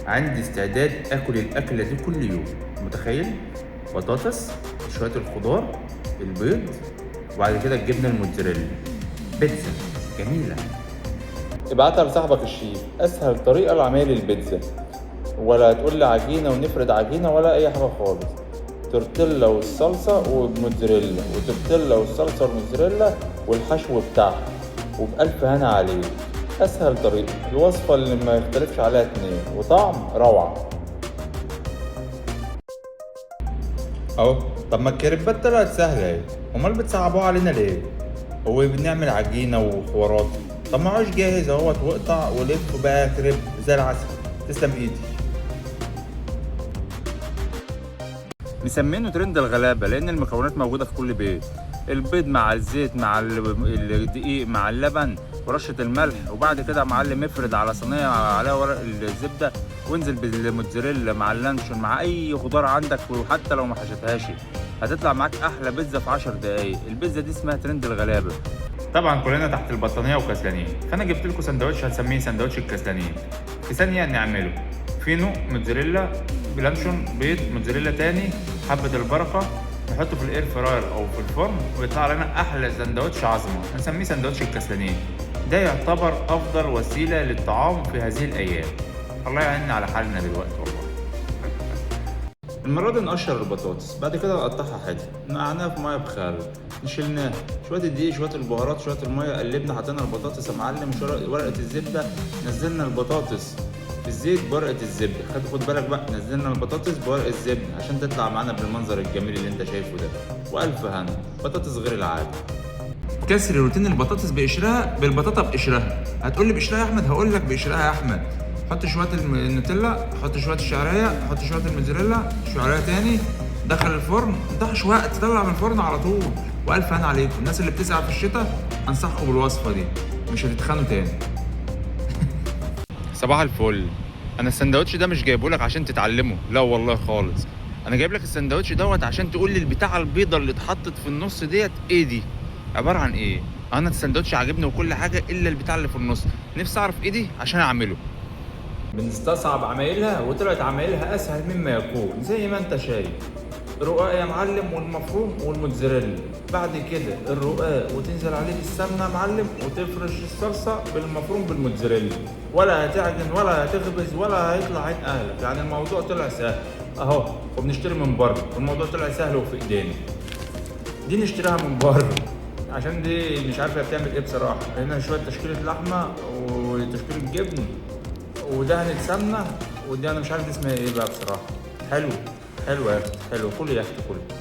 عندي استعداد اكل الاكلة دي كل يوم. متخيل؟ بطاطس، شوية الخضار، البيض، وبعد كده الجبنة الموتزاريلا، بيتزا جميلة. ابعتها لصاحبك الشيف، اسهل طريقه لعمايل البيتزا، ولا تقول لي عجينه ونفرد عجينه ولا اي حاجة خالص. تورتيلا والصلصه والموتزاريلا، وتورتيلا والصلصه والموتزاريلا والحشو بتاعها، وبألف هنا عليك. اسهل طريقه، الوصفة اللي ما يختلفش عليها اتنين، وطعم روعه. اهو. طب ما الكريبات طلعت سهلة اهي، امال بتصعبوها علينا ليه؟ هو بنعمل عجينه وحوارات؟ طب ما عوش جاهز اهوت، واقطع ولف بقى كريب زي العسل. تسلم ايدي. مسمينه ترند الغلابة لان المكونات موجودة في كل بيت. البيض مع الزيت مع الدقيق مع اللبن ورشه الملح، وبعد كده معلم افرد على صينية عليها ورق الزبدة، وانزل بالموتزاريلا مع اللانشون مع اي خضار عندك، وحتى لو ما حشتهاش هتطلع معاك احلى بيتزا في 10 دقايق. البيتزا دي اسمها ترند الغلابة. طبعا كلنا تحت البطانيه وكسلانين، فانا جبت لكم سندوتش هنسميه سندوتش الكسلانين. في ثانية نعمله فينو، موتزاريلا، بلانشون، بيض، موتزاريلا تاني، حبه البركة، نحطه في ال air fryer او في الفرن، ويطلع لنا احلى سندوتش عظمه، هنسميه سندوتش الكسلانين. ده يعتبر افضل وسيلة للطعام في هذه الايام. الله يعيننا على حالنا دلوقتي والله. المرة دي نقشر البطاطس، بعد كده نقطعها حتت، نقعناها في مية بخل، نشيلناها شوية الدقيق شوية البهارات شوية المية، قلبنا، حطينا البطاطس يا معلم، ورقة الزبدة، نزلنا البطاطس في الزيت بورقة الزبدة. خد بالك بقى، نزلنا البطاطس بورقة الزبدة عشان تطلع معانا بالمنظر الجميل اللي انت شايفه ده. وألف هنا، بطاطس غير العادة. كسر روتين البطاطس بقشرها بالبطاطا بقشرها. هتقول لي بقشرها يا احمد؟ هقول لك بقشرها يا احمد. حط شوية النوتيلا، حط شوية الشعرية، حط شوية الموتزاريلا، شعرية تاني، دخل الفرن، مضيعش وقت، طلع من الفرن على طول. والف هنا عليكم. الناس اللي بتسقع في الشتاء انصحكم بالوصفه دي، مش هتتخانوا تاني. صباح الفل. انا السندوتش ده مش جايبه لك عشان تتعلمه، لا والله خالص. انا جايب لك السندوتش دوت عشان تقول لي البتاعه البيضة اللي اتحطت في النص ديت ايه دي، عبارة عن ايه. انا السندوتش عاجبني وكل حاجة الا البتاع اللي في النص، نفسي اعرف ايه دي عشان اعمله. بنستصعب عمايلها وطلعت عمايلها اسهل مما يكون زي ما انت شايف. رقاق يا معلم، والمفروم والموتزاريلا، بعد كده الرقاق وتنزل عليه بالسمنه يا معلم، وتفرش الصلصه بالمفروم بالموتزاريلا، ولا هتعجن ولا هتخبز ولا هيطلع عين اهلك. يعني الموضوع طلع سهل اهو، وبنشتري من بره والموضوع طلع سهل وفي ايدينا. دي نشتريها من بره عشان دي مش عارفه بتعمل ايه بصراحة. هنا شوية تشكيله لحمه وتشكيله جبن ودهنة سمنه، ودي انا مش عارف دي اسمها ايه بقى بصراحة. حلو حلو يا اختي، حلو، كل يا اختي كل.